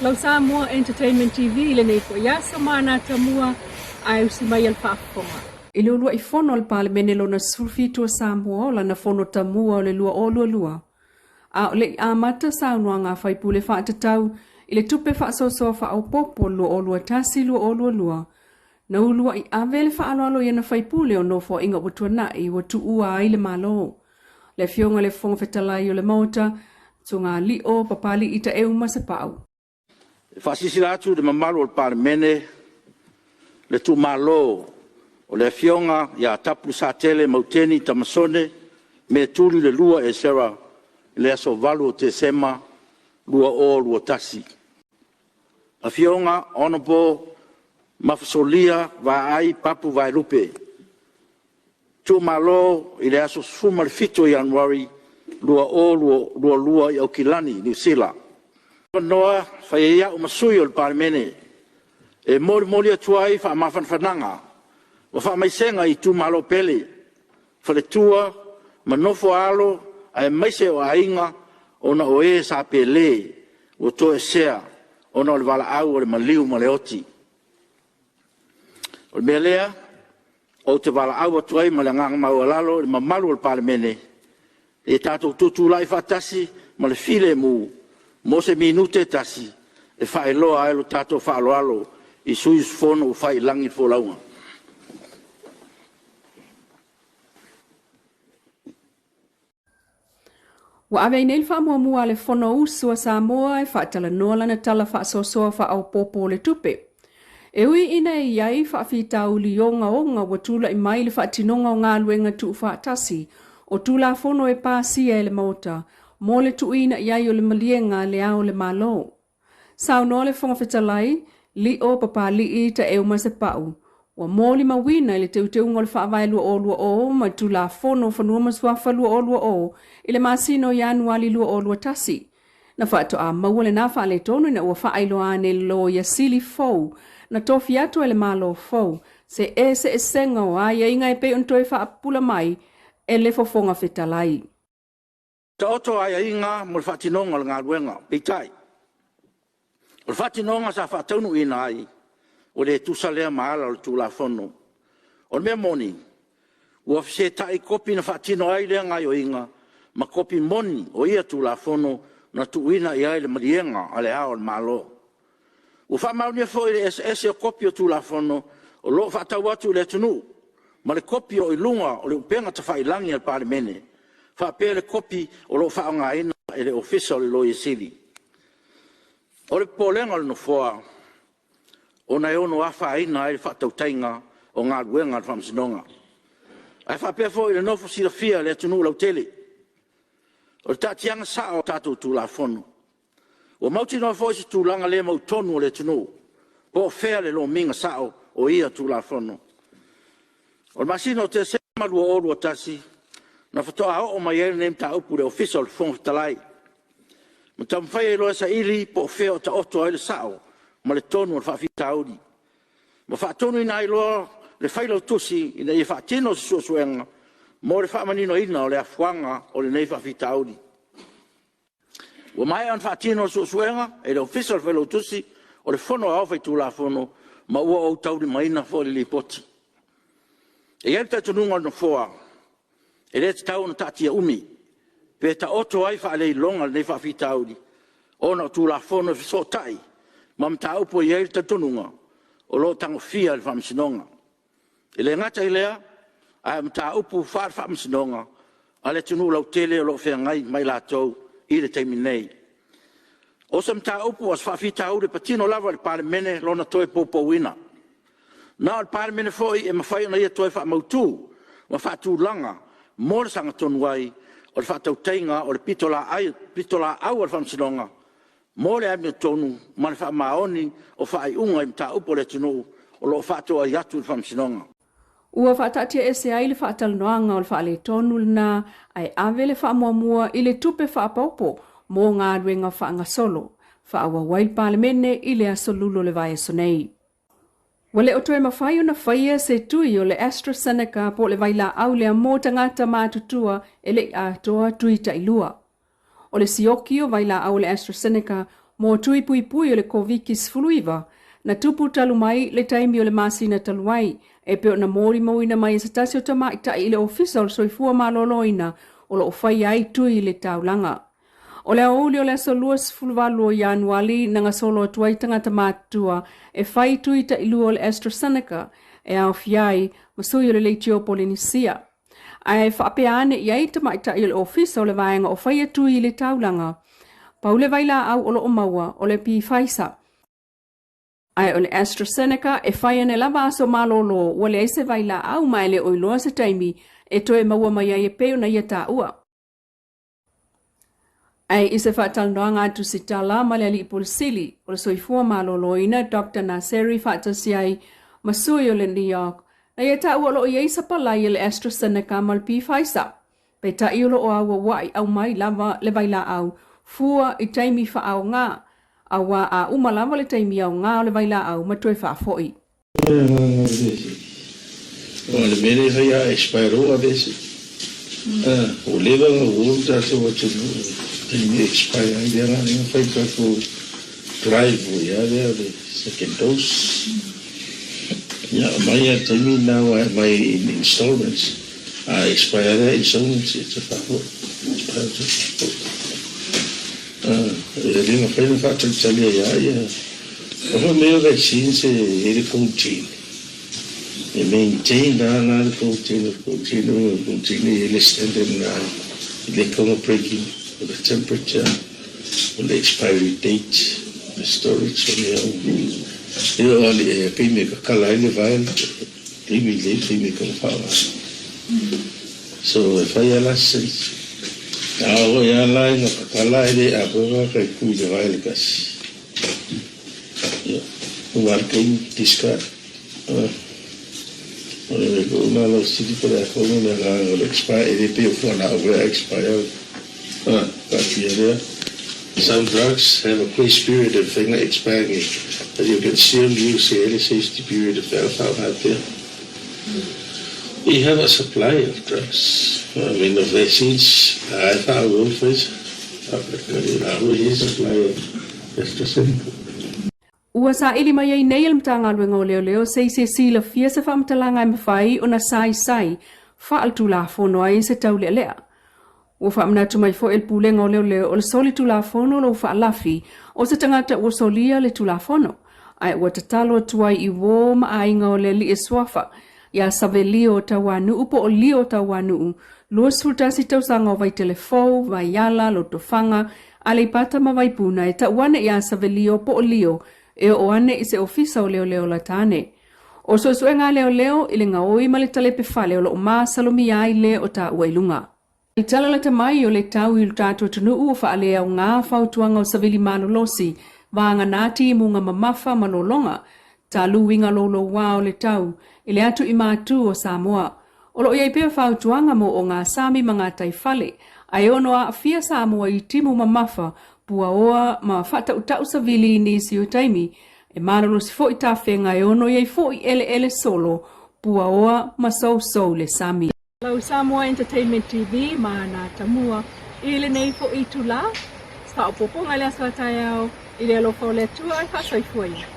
Lau Samoa Entertainment TV i lenei foi aso ma ana atamua ae usi mai a le faafofoga. I le uluai fono a le Palemene lona 17 o Samoa o lana fono tamua o le 2022, a o le i amata saunoaga a faipule faatatau i le tupe faasoasoa faaopoopo 2021/2022, na uluai ave le faaaloalo i ana faipule o Nofoaiga ua tuanai ua tuua ai le Malo. Le Afioga i le Fofoga Fetalai o le Maota, Tugalio Papalii Taeu Masepau. E faasilasila atu i le mamalu o le Palemene le tuumalo o le Afioga ia Tapulesatele Mauteni Tamasone Metuli II Esera i le aso 8 Tesema 2021. Afioga Hon Mafasolia Vaai Papu Vaelupe. Tuumalo i le aso 17 Ianuari 2022 i Aukilani, Niu Sila. Avanoa e fai ai a'u ma sui o le Palemene e molimoli atu ai faamafanafanaga ma faamaisega i itumalo pele, faletua ma nofo-a-alo aemaise o aiga ona o e sa pelē, ua toesea ona o le valaau a le maliu ma le oti. O le mea lea, ou te valaau atu ai ma le agaga maualalo i le mamalu o le Palemene, ina ia tatou tutulai faatasi ma le filemu mo se minute e tasi e faailoa ai lo tatou faaaloalo i sui usufono ua fai i lagi le folauga. Ua ave ai nei le faamuamua a le Fonousu a Samoa e faatalanoa lana Tala Faasoasoa Faaopoopo o le Tupe. E ui ina e i ai faafitauli ogaoga ua tulai mai i le faatinoga o galuega tuufaatasi o Tulafono e pasia e le Maota mo le tuuina i ai o le maliega a Le Ao o le Malo, Saunoa le Fofoga Fetalai, Lio Papalii Taeu Masepau, ua molimauina i le teuteuga o le Faavae 2020 ma le Tulafono o Fanua ma Suafa 2020 i le masina o Ianuali 2021. Na faatoa maua lena faaletonu ina ua faailoa ane le Loia Sili fou na tofi atu e le Malo fou se eseesega o aiaiga e pei ona toe faapupula mai e le Fofoga Fetalai. Taoto aiaiga mo le faatinoga o le galuega, peitai, o le faatinoga sa faataunuuina ai, ua le tusa lea ma ala o le Tulafono. O le mea moni, ua fesetai kopi na faatino ai lea gaoioiga ma kopi moni o ia Tulafono na tuuina i ai le maliega a Le Ao o le Malo. Ua faamaonia foi le eseese o kopi o Tulafono o lo o faatau atu i le atunuu ma le kopi o lo o i luga o le upega tafailagi a le Palemene faapea le kopi o lo o faaaogaina e le Ofisa o le Loia Sili. O le popolega o le Nofoa, ona e ono afaina ai le faatautaiga o galuega a le Faamasinoga, ae faapea foi le nofo silafia e le atunuu lautele o le taatiaga sao o tatou Tulafono. Ua mautinoa foi se tulaga le mautonu o le atunuu po o fea le lomiga sao o ia Tulafono. O le masina o Tesema 2021, na faatoa oo mai ai lenei mataupu i le Ofisa o le Fofoga Fetalai, ma taumafai ai loa e saili po o fea o taoto ai le sao ma le tonu o le faafitauli, ma faatonuina ai loa le Failautusi ina ia faatino se suesuega mo le faamaninoina o le afuaga o lenei faafitauli. Ua maea ona faatino le suesuega e le Ofisa o le Failautusi o le Fono Aoao Faitulafono ma ua ou taulimaina foi le Lipoti. E i ai le talitonuga o le Nofoa, e le tatau ona taatia umi pe taoto ai faaleiloga lenei faafitauli ona o Tulafono e fesootai ma mataupu e i ai le talitonuga o lo o tagofia e le Faamasinoga. E le gata i lea, a o mataupu faale-Faamasinoga a le atunuu lautele o lo o feagai ma i latou i le taimi nei. O se mataupu a o se faafitauli e patino lava i le Palemene lona toe poupouina. Na o le Palemene foi e mafai ona ia toe faamautu ma faatulaga mo le sagatonu ai o le faatautaiga o le pitolaau a le Faamasinoga mo le amiotonu ma le faamaoni o faaiuga i mataupu a le atunuu o lo o faatoai atu i le Faamasinoga. Ua faataatiaese ai le faatalanoaga o le faaletonu lena ae ave le faamuamua i le tupe faaopoopo mo galuega faagasolo, faaauau ai le Palemene i le aso Lulu o le vaiaso nei. Ua le o toe mafai ona faia se tui o le AstraZeneca po o le vailaau lea mo tagata matutua e le i atoa tui tailua. O le sioki o vailaau o le AstraZeneca mo tui puipui o le Koviti-19 na tupu talu mai le taimi o le masina talu ai, e pei ona molimauina mai e se tasi o tamaitai i le Ofisa o le Soifua Maloloina o lo o faia ai tui i le taulaga. O le aoauli o le aso 28 o Ianuali na gasolo atu ai tagata matutua e fai tui tailua o le AstraZeneca e aofia ai ma sui o le Leitio Polenisia. Ae faapea ane i ai tamaitai o le Ofisa o le Vaega o Faia Tui i le Taulaga, pau le vailaau o lo o maua o le Pfizer. Ae o le AstraZeneca e fai ane lava aso malolo ua leai se vailaau ma e le o iloa se taimi e toe maua mai ai e pei ona ia taua. Ae i se faatalanoaga a Tusitala ma le Alii Pule Sili o le Soifua Maloloina Doctor Naseri faatasi ai ma sui o le NEOC, na ia taua o lo o i ai sapalai a le AstraZeneca ma le Pfizer. Peitai o lo o auauai aumai lava le vailaau fua i taimi faaaoga, auā a uma lava le taimi aoga o le vailaau ma toe faafoi. O le mea lea e fai a expire loa aveese. Ua leva ona uo le tatou atunuu i taimi e expire ai lea la na fai le tatou drive foi lava lea o le second dose. Ia aumai lava le taimi lena aua e aumai in installments. A expire lea installments e te faafoi. Expire te faafoi. E le mafai ona faatalitali ai lava ia. O foi mea o vaccines e i ai le cold chain. E maintain la la le cold chain, o le cold chain o le cold chain e i ai le standard na e le tatau ona break ina. O le temperature, o le expiry date, o le storage o mea uma. E oo lava i le taimi e kakala ai le vial, taimi lelei le taimi e tatau ona faaaoga. So e fai lava la se sense. A oo lava la ina kakala e le atoa ka e tui i le vial e tasi. Ia, ua le taimi, discard. O le mea foi lena lau sili po o le a tonu le agaga o le expire, e le pei o fualaau foi a expire, taatia lea. Some drugs have a grace period e mafai ona expire nei, but you can still use e i ai le safety period e mafai ona faaaoga pea. We have a supply of drugs, I mean of vaccines, la e faaauau le Pfizer, la foi e i ai supply of AstraZeneca. Ua saili mai ai nei e le Matagaluega o Leoleo se i se silafia se faamatalaga e mafai ona saisai faaletulafono ai se taulealea. Ua faamanatu mai foi e le Pulega o Leoleo o le solitulafono lou faalafi o se tagata ua solia le Tulafono, ae ua tatalo atu ai i uō ma aiga o le alii suafa iā Savelio Tauanuu po o Lio Tauanuu, 21 tausaga o Vaitele Fou, Vaiala, Lotofaga, Aleipata ma Vaipuna e tau ane iā Savelio po o Lio e oo ane i se Ofisa o Leoleo Latane. O suesuega a leoleo i le gaoi ma le talepe fale o lo o masalomia ai le o taua i luga. I tala lata mai o le tau i lo tatou atunuu ua faaleaoga fautuaga o savili malolosi, vagana timuga mamafa ma lologa, talu uiga loulouā o le tau i le atu i matu o Samoa. O lo o i ai pea fautuaga mo ogasami ma gataifale, ae ono aafia Samoa i timu mamafa, puaoa ma faatautau savili i nisi o taimi E malolosi foi tafega e ono i ai foi eleele solo, puaoa ma sousou le sami. Lau Samoa Entertainment TV ma nā tamua i lenei foi itulā, faaopoopoga i le aso a taeao i le alofa o le Atua e faasoifua ia.